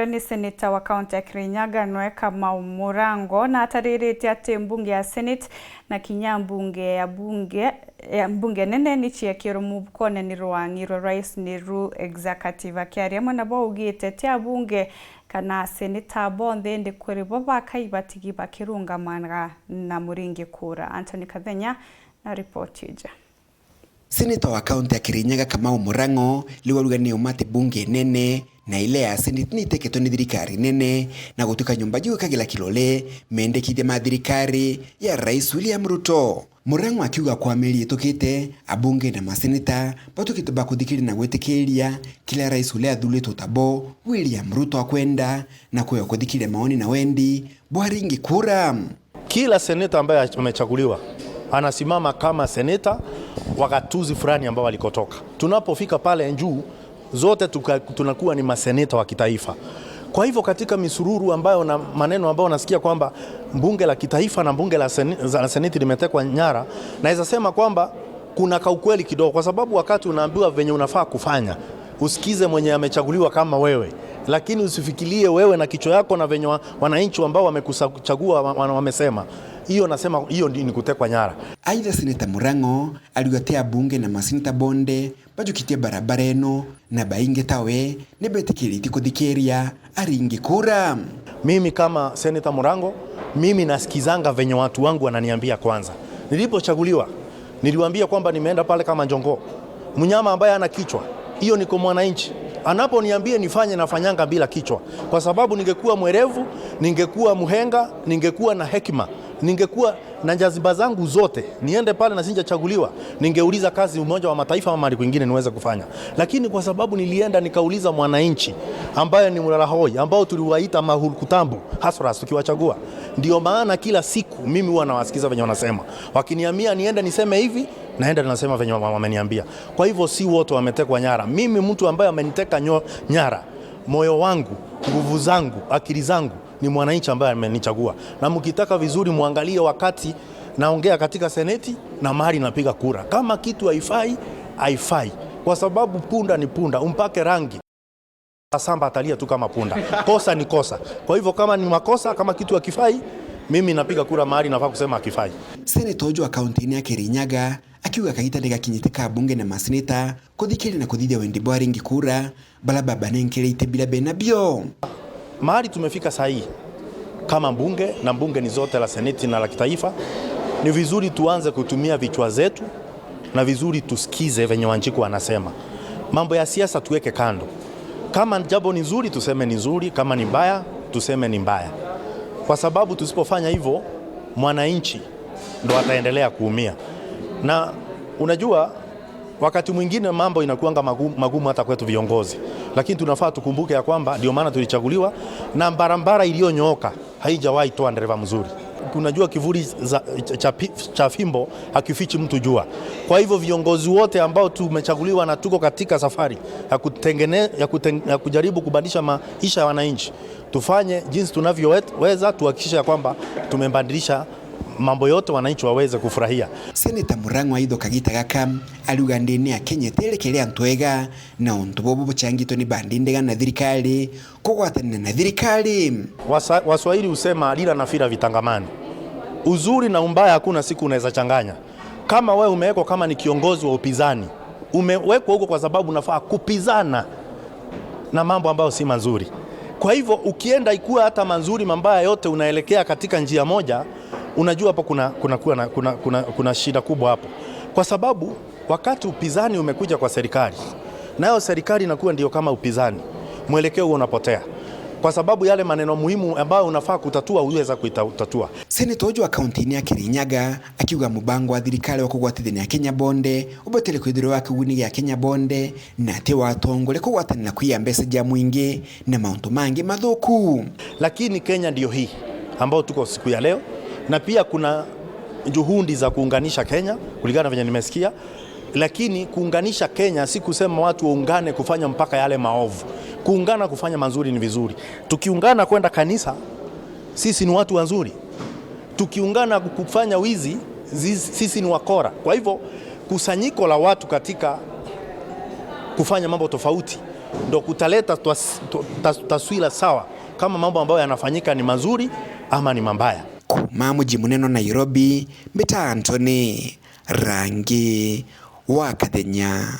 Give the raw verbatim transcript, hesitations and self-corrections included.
Ni seneta wa kaunti ya Kirinyaga, nwe Kamau Murango, na atariritie ati mbunge ya Senate na kinya mbunge ya bunge, ya mbunge nene ni ciekirwe mubukone ni rwang'i rwa rais, ni ru executive. Akiaria amwe nabo augite ti abunge kana seneta bonthe, indi kuri bo bakai batigi bakirungamaga na Muringi kura. Anthony Kathenya na ripoti ija. Seneta wa kaunti ya Kirinyaga Kamau Murang'o riu auga ni uma ati bunge nene na ile ya Senate ni iteketwe ni thirikari nene na gutuika nyomba juu ikagira kirore mendekithia ma thirikari ya Rais William Ruto. Murang'o akiuga kwa mieri itukite, abunge na maseneta batukite bakuthikiria na gwitikiria kiria rais uria athuritwe ta bo William Ruto akwenda na kwea kuthikiria maoni na wendi bwa aringi kura. Kila seneta ambaye amechaguliwa anasimama kama seneta wa gatuzi fulani ambao walikotoka. Tunapofika pale juu, zote tuka-, tunakuwa ni maseneta wa kitaifa. Kwa hivyo, katika misururu ambayo na maneno ambayo nasikia kwamba bunge la kitaifa na bunge la seni-, za-, la seneti limetekwa nyara, naweza sema kwamba kuna kaukweli kidogo, kwa sababu wakati unaambiwa venye unafaa kufanya, usikize mwenye amechaguliwa kama wewe, lakini usifikirie wewe na kichwa yako na venye wa-, wananchi ambao wamekuchagua wa-, wa-, wamesema. Hiyo nasema, hiyo ndi-, ni kutekwa nyara. Aidha, Seneta Murang'o ariuga ti abunge na maseneta bonde bajukitie barabara ino, na baingi tawe ni betikiritie kuthikiria aringi kura. Mimi kama Seneta Murang'o, mimi nasikizanga venye watu wangu wananiambia kwanza. Nilipochaguliwa, niliwaambia kwamba nimeenda pale kama njongoo. Mnyama ambaye ana kichwa, hiyo niko mwananchi. Anaponiambia nifanye, nafanyanga bila kichwa. Kwa sababu ningekuwa mwerevu, ningekuwa mhenga, ningekuwa na hekima, ningekuwa na jaziba zangu zote, niende pale na sijachaguliwa, ningeuliza kazi Umoja wa Mataifa ama mahali kwingine niweze kufanya. Lakini kwa sababu nilienda nikauliza mwananchi ambaye ni mlalahoi, ambao tuliwaita mahulu kutambu, hustlers tukiwachagua. Ndio maana kila siku mimi huwa nawasikiza venye wanasema. Wakiniambia niende niseme hivi, naenda nasema venye wa-, wameniambia. Kwa hivyo si wote wametekwa nyara. Mimi mtu ambaye ameniteka nyo-, nyara, moyo wangu, nguvu zangu, akili zangu, ni mwananchi ambaye amenichagua. Na mkitaka vizuri, muangalie wakati naongea katika seneti na mahali napiga kura. Kama kitu haifai, haifai. Kwa sababu punda ni punda, umpake rangi, samba atalia tu kama punda. Kosa ni kosa. Kwa hivyo kama ni makosa, kama kitu hakifai, mimi napiga kura mahali nafaa kusema hakifai. Seneta uju wa kaunti-ini ya Kirinyaga akiuga kagita ni gakinyite ka bunge na maseneta kuthikiria na kuthithia wendi bwa aringi kura, bara babanenkere iti bira bena bio. Mahali tumefika saa hii kama mbunge, na mbunge ni zote la seneti na la kitaifa, ni vizuri tuanze kutumia vichwa zetu na vizuri tusikize venye Wanjiku anasema. Mambo ya siasa tuweke kando. Kama jambo ni nzuri, tuseme ni nzuri, kama ni mbaya, tuseme ni mbaya. Kwa sababu tusipofanya hivyo, mwananchi ndo ataendelea kuumia. Na unajua, wakati mwingine mambo inakuanga magu-, magumu hata kwetu viongozi, lakini tunafaa tukumbuke ya kwamba ndio maana tulichaguliwa, na barabara iliyonyooka haijawahi toa dereva mzuri. Unajua, kivuli za, cha, cha pi-, cha fimbo hakifichi mtu jua. Kwa hivyo viongozi wote ambao tumechaguliwa na tuko katika safari ya kutengene-, ya kuten-, ya kujaribu kubadilisha maisha ya wananchi, tufanye jinsi tunavyoweza, tuhakikishe ya kwamba tumebadilisha mambo yote wananchi waweze kufurahia. Seneta Murang'o aitho kagita gaka ariuga ndini ya Kenya iterekeria antu ega, na untu bobo buchangitwe ni bandi ndega na thirikari kugwatanira na thirikari. Wasa-, Waswahili husema lila na fila vitangamani. Uzuri na umbaya hakuna siku unaweza changanya. Kama wewe umewekwa kama ni kiongozi wa upinzani, umewekwa huko kwa sababu unafaa kupizana na mambo ambayo si mazuri. Kwa hivyo ukienda ikuwa hata mazuri mabaya yote unaelekea katika njia moja, unajua hapo kuna, kuna, kuna, kuna, kuna, kuna shida kubwa hapo. Kwa sababu wakati upinzani umekuja kwa serikali, nayo serikali inakuwa ndio kama upinzani, mwelekeo huo unapotea. Kwa sababu yale maneno muhimu ambayo unafaa kutatua, huweza kuitatua. Seneta uju wa kaunti-ini ya Kirinyaga akiuga mubango wa thirikari wa kugwatithania Kenya bonde ubatire kwithirwa wa kiguni gia Kenya bonde, na ati wa atongoria kugwatanira kwiya mbeca ja mwingi na mauntu mangi mathuku. Lakini Kenya ndio hii ambao tuko siku ya leo, na pia kuna juhudi za kuunganisha Kenya kulingana na venye nimesikia, lakini kuunganisha Kenya si kusema watu waungane kufanya mpaka yale maovu. Kuungana kufanya mazuri ni vizuri. Tukiungana kwenda kanisa, sisi ni watu wazuri. Tukiungana kufanya wizi, zi-, sisi ni wakora. Kwa hivyo, kusanyiko la watu katika kufanya mambo tofauti Ndo kutaleta twas- tu- tas- taswira sawa kama mambo ambayo yanafanyika ni mazuri ama ni mabaya. Kuma muji munene wa Nairobi, mbita Anthony Rangi wa Kathenya.